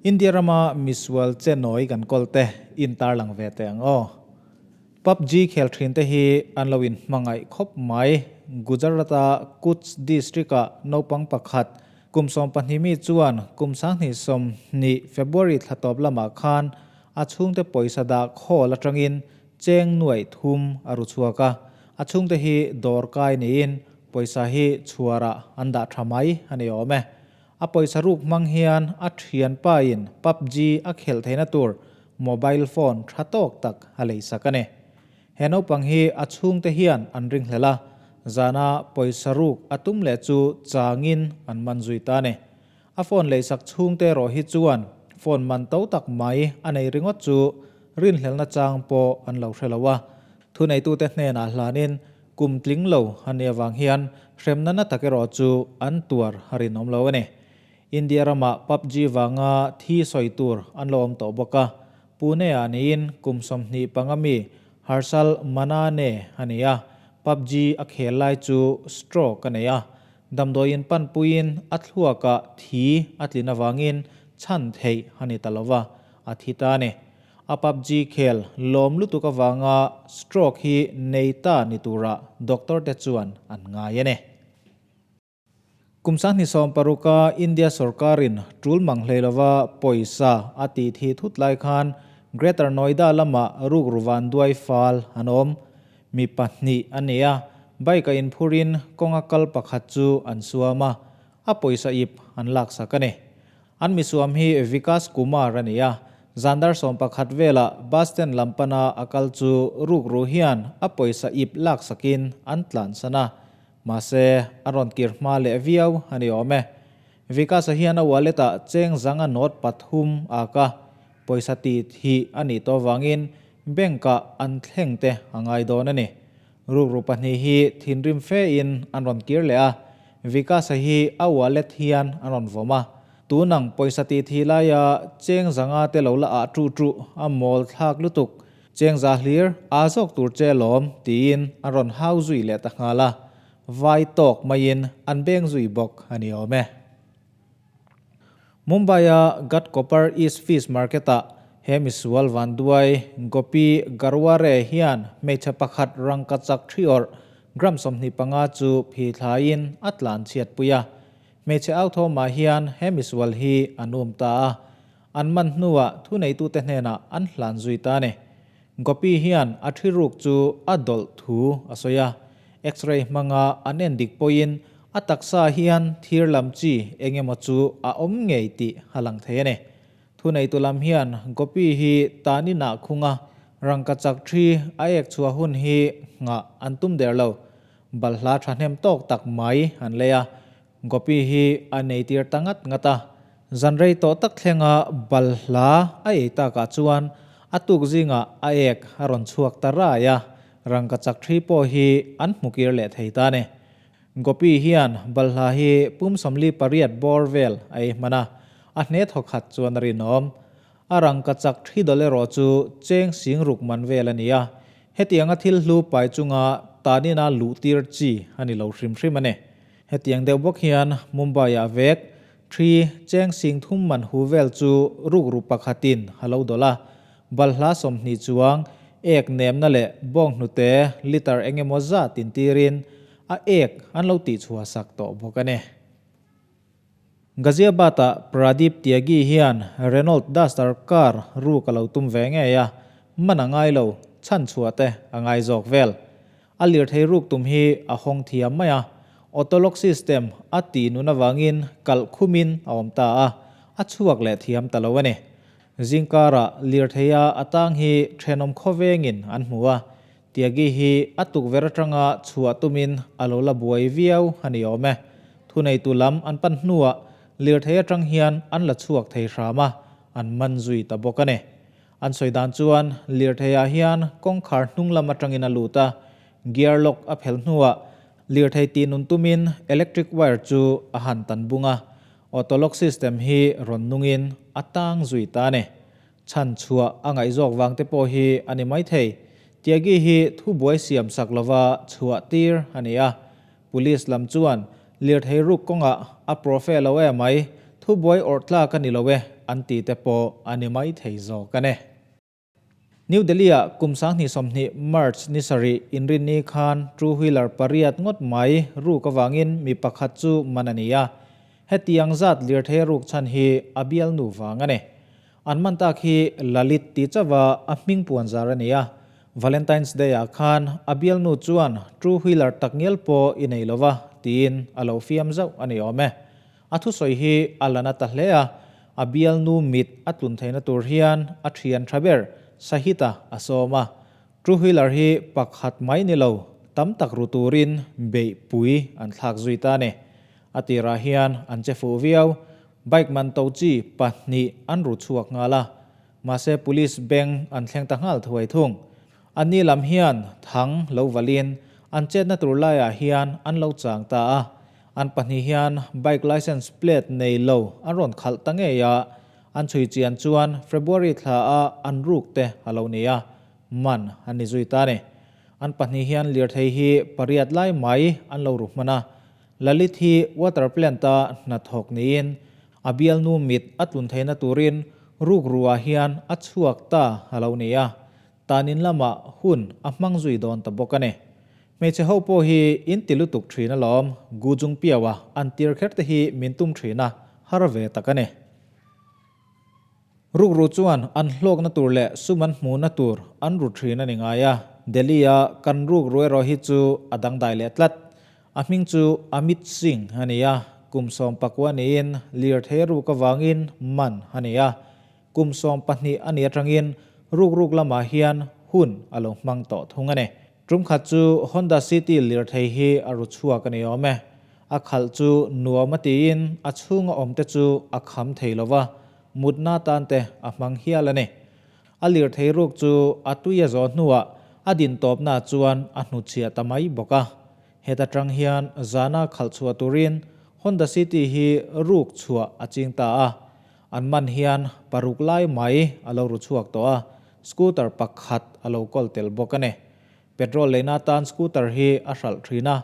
India rama misual che nawi kan kawl te in tarlang ve teh ang aw. PUBG khel thin te hi an lo in hmangaih khawp mai. Gujarat-a Kutch district-ah naupang pakhat kum 12 mi chuan kum 2020 February thla tawp lamah khan a chhungte pawisa dah khawl atangin cheng nuaih thum a ru chhuak a. A chhungte hi dawr kai niin pawisa hi chhuarah an dah tha mai a ni awm e. A pawisa ruk hmang hian a thianpa in PUBG a khelh theihna tur mobile phone tha tawk tak a lei sak a ni. He naupang hi a chhungte hian an ringhlel a, zana pawisa ruk a tum leh chu changin an man zui ta a ni. A phone lei sak chhungte erawh hi chuan phone man to tak mai a nei ringawt chu rinhlelna chang pawh an lo hre lo a. Thuneitute hnenah hlanin Kum tling lo a nih avang hian hremna na tak erawh chu an tuar a rinawm lo a ni. India ramah PUBG vanga thi sawi tur an lo awm tawh bawk a, Pune-ah niin kum 25 mi Harshal Manane a ni a, PUBG a khel lai chu stroke a nei a, damdawiin panpuiin a thluakah thi a tlin avangin chhan theih a ni ta lo va, a thi ta a ni. A PUBG khel lawm lutuk avanga stroke hi nei ta ni tura doctor te chuan an ngai a ni. Kum 2016-a India sorkarin tul mang hlei lova pawisa a tih thih thut lai khan Greater Noida lamah rukru van duai fal an awm. Mi pahnih a ni a, bike a inphurin kawnga kal pakhat chu an suam a, a pawisa ip an laksak a ni. An misuam hi Vikas Kumar a ni a, zan dar 11 velah bus stand lam pana a kal chu rukru hian a pawisa ip laksakin an tlansan a, mahse a rawn kir hma leh viau a ni awm e. Vikas-a hian a wallet-ah cheng zanga note pathum a ak a, pawisa tih hi a nih tawh avangin bank-ah an thleng te a ngai dawn a ni. Rukru pahnih hi thinrim fe in an rawn kir leh a, Vikas-a hi a wallet hian an rawn vawm a. Tunang pawisa tih thih laia cheng zanga te lo la ah ṭuh ṭuh a mawl thlak lutuk. Cheng za hlir aa zawk tur che lawm tiin an rawn hau zui leh ta nghal a, vai tawk maiin an beng zui bawk a ni awm e. Mumbai-a Ghatkopar East Fish Market-ah he misual vanduai Gopi Garware hian hmeichhe pakhat rangkachak thi awrh gram 25 chu phi thlaiin a tlan chhiatpui a. Hmeichhe authawmah hian he misual hi an um ta a, an man hnuah thuneitute hnenah an hlan zui ta a ni. Gopi hian a thi ruk chu a dawlh thu a sawi a, X-ray hmanga an en dik pawhin a taksa hian thir lam chi eng emaw chu a awm ngei tih a lang thei a ni. Thuneitu lam hian Gopi hi tanin ah khung a, rangkachak thi a ek chhuah hun hi nghah an tum der lo. Balhla thahnem tawk tak mai an lei a, Gopi hi a nei tir ta ngat ngat a, zan rei tawh tak thlenga balhla a ei takah chuan a tuk zingah a ek a rawn chhuak ta rai a, rangkachak thi pawh hi an hmu kir leh thei ta a ni. Gopi hian balhla hi pum 48 bawr vel a ei hman a, a hne thaw khat chuan a rinawm. A rangkachak thi dawlh erawh chu cheng sing ruk man vel a ni a, hetianga thil hlu pai chunga tanina luh tir chi a ni lo hrim hrim a ni. Hetiang deuh bawk hian Mumbai-ah vek thi cheng sing thum man hu vel chu rukru pakhatin a lo dawlh a, balhla 20 chuang ek nemna leh bawng hnute litre eng emaw zat intirin a ek an lo tihchhuah sak tawh bawk a ni. Ghaziabad-ah Pradeep Tyagi hian Renault Duster car ruk a lo tum ve ngei a, man a ngai lo, chhanchhuah te a ngai zawk vel. A lirthei ruk tum hi a hawng thiam mai a, auto lock system a tih nun avangin kalh khumin a awm ta a, a chhuak leh thiam ta lo a ni. Zingkarah lirtheia a tang hi thenawm khawvengin an hmu a, Tyagi hi a tukverh atanga chhuah tumin a lo la buai viau a ni awm e. Thuneitu lam an pan hnuah lirthei atang hian an la chhuak thei hram a, an man zui ta bawk a ni. An sawi dan chuan lirtheiah hian kawngkhar hnung lam atangin a lut a, gear lock a phelh hnuah lirthei tih nun tumin electric wire chu a han tan bung a, auto lock system hi rawn nungin a tang zui ta a ni. Chhan chhuah a ngaihzawk vang te pawh hi a ni maithei. Tyagi hi thubuai siam sak lova chhuah tir a ni a, Police lam chuan lirthei ruk kawngah a profe lo e mai, thubuai awrh tlak a ni lo e an ti te pawh a ni mai thei zawk a ni. New Delhi-ah kum 2020 March ni sarih inrinni khan two wheeler pariat ngawt mai ruk avangin mi pakhat chu man a ni a. Hetiang zat lirthei a ruk chhan hi a bialnu vang a ni. An man tak hi Lalit tih chauha a hming puan zar a ni a. Valentine's Day-ah khan a bialnu chuan two wheeler takngial pawh i nei lova tiin a lo fiam zauh a ni awm e. A thusawi hi a la na ta hle a, a bialnu mit a tlun theihna tur hian a thian tha ber Sahita a sawm a. Two wheeler hi pakhat mai ni lo, tam tak ru turin beihpui an thlak zui ta a ni. A tirah hian an che fuh viau, bike man to chi pahnih an ru chhuak nghal a. Mahse police beng an thleng ta nghal thuai thung. Anni lam hian thang lo valin an chetna tur laiah hian an lo chang ta a. An pahnih hian bike licence plate nei lo an rawn khalh ta ngei a, an chhui chian chuan February thla a an ruk te a lo ni a, man an ni zui ta a ni. An pahnih hian lirthei hi pariat lai mai an lo ru hman a, Lalit hi water plant a hnathawk niin a bialnu mit a tlun theihna turin rukruah hian a chhuak ta a lo ni a, Tanin lamah hun a hmang zui dawn ta bawk a ni. Hmeichhe ho pawh hi in ti lutuk thin alawm, gu chung piaua an tir kher te hi min tum thin a, har ve tak a ni. Rukru chuan an hlawkna tur leh sum an hmuhna tur an ru thin a ni ngai a, Delhi-a kan rukru erawh hi chu a dangdai leh tlat. A hming chu Amit Singh a ni a, kum 14 niin lirthei ruk avangin man a ni a. Kum 12 a nih atangin rukruk lamah hian hun a lo hmang tawh thung a ni. Tum khat chu Honda City lirthei hi a ru chhuak a ni awm e. A khalh chu nuam a tiin a chhunga awmte chu a kham thei lo va, mutna tan te a hmang hial a ni. A lirthei ruk chu a tui a zawh hnuah a din tawpna chuan a hnutchhiah ta mai bawk a. Heta tang hian zana khalh chhuah turin Honda City hi ruk chhuah a ching ta a. An man hian paruk lai mai a lo ru chhuak tawh a, scooter pakhat a lo kawl tel bawk a ni. Petrol leina tan scooter hi a hralh thin a,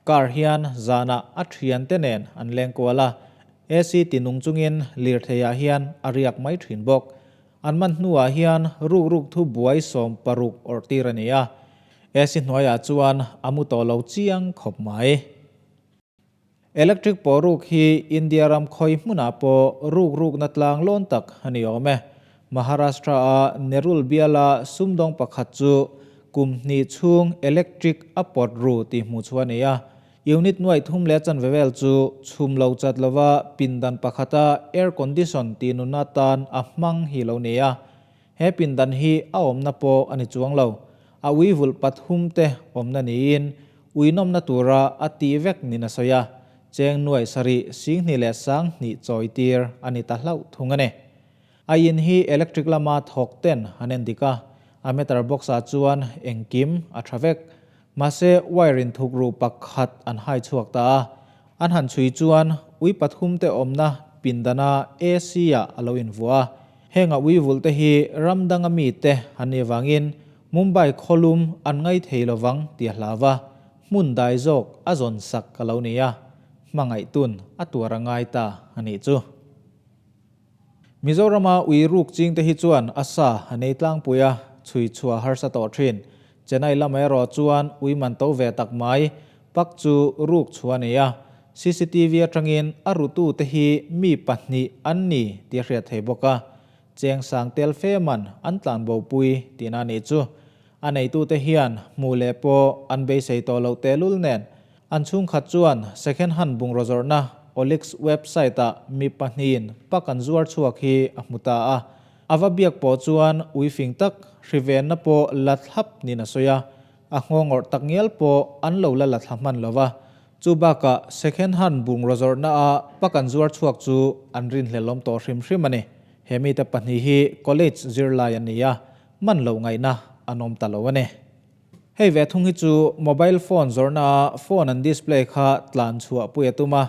car hian zanah a thiante nen an leng kual a, AC ti nung chungin lirtheiah hian a riak mai thin bawk. An man hnuah hian rukruk thu buai 60 awrh tir a ni a, AC hnuaiah chuan a mu tawh lo chiang khawp mai. Electric pawh ruk hi India ram khawi hmunah pawh ruk rukna tlang lawn tak a ni awm e. Maharashtra-a Nerul biala sumdawng pakhat chu kum hnih chhung electric a pawt ru tih hmuh chhuah a ni a. Unit nuaih thum leh chanve vel chu chhum lo chat lova pindan pakhata air condition tih nunna tan a hmang hi lo ni a. He pindan hi a awmna pawh a ni chuang lo. A ui vulh pathum te awmna niin ui nawmna tura a tih vek nin a sawi a, cheng nuaih sarih 2000 leh 2000 chawi tir a ni ta hlauh thung a ni. A in hi electric lama thawk ten an en dik a, a meter box ah chuan engkim a tha vek. Mahse wire in thuk ruh pakhat an hai chhuak ta a, an han chhui chuan ui pathum te awmna pindana AC ah a lo invuah a. Heng a ui vulh te hi ram danga mi te an nih avangin Mumbai khawlum an ngai thei lovang tih a hlau a, hmun dai zawk a zawn sak a lo ni a, hmangaihtun a tuar a ngai ta a nih chu. Mizorama ui ruk ching te hi chuan a sa a nei tlangpui a, chhui chhuah harsa tawh thin. Chennai lamah erawh chuan ui man to ve tak mai, pak chu ruk chhuah a nei a, CCTV atangin a rutu te hi mi pahnih an ni tih a hriat thei bawk a. Cheng sang tel fe man an tlan bo pui tihna a nih chu. A neitute hian hmuh leh pawh an beisei tawh loh tehlul nen an chhungkhat chuan second hand bungraw zawrhna Olix website-ah mi pahnihin pak an zuar chhuak hi a hmu ta a. A va biak pawh chuan ui fing tak hrivenna pawh la thlap niin a sawi a, a nghawngawrh tak ngial pawh an lo la la thla hman lo va. Chu bakah second hand bungraw zawrhna a pak an zuar chhuak chu an rinhlelawm tawh hrim hrim a ni. He mite pahnih hi college zirlai an ni a, man loh ngaihna an awm ta lo a ni. Hei ve thung hi chu mobile phone zawrhna a phone an display kha tlan chhuah pui a tum a,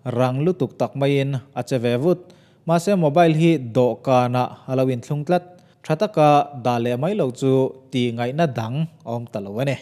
rang lutuk tak maiin a che ve vut. Mahse mobile hi dawhkanah a lo inthlung tlat. Tha taka dah leh mai lo chu tih ngaihna dang a awm ta lo a ni.